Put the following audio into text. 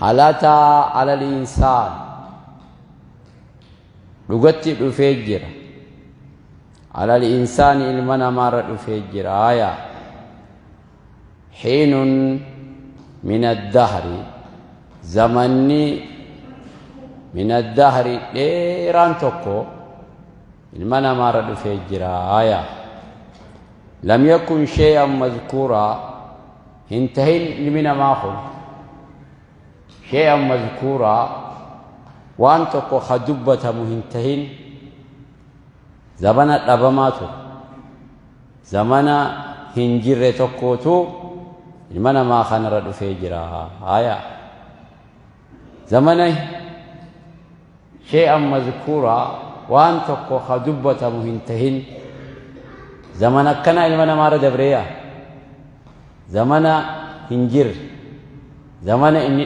Hal ataa alal insaan dhugatti dhufee jira. Alal insaani ilma namaarra dhufee jira aya. Hiinun min addahri zamanni min addahri dheeraan tokko ilma namaarra dhufee jira aya. Lam yakun shay'an mazkuuraa hin tahin ilmi namaa kun shay'an mazkuuraa waan tokko ka dubbatamu hin tahin zamana dhabamaa ture zamana hin jirre tokkootu ilma namaa kanarra dhufee jira haya zamana shay'an mazkuuraa waan tokko ka dubbatamu hin tahin zamana akkanaa ilma namaarra dabreeya zamana hin jirre zamana inni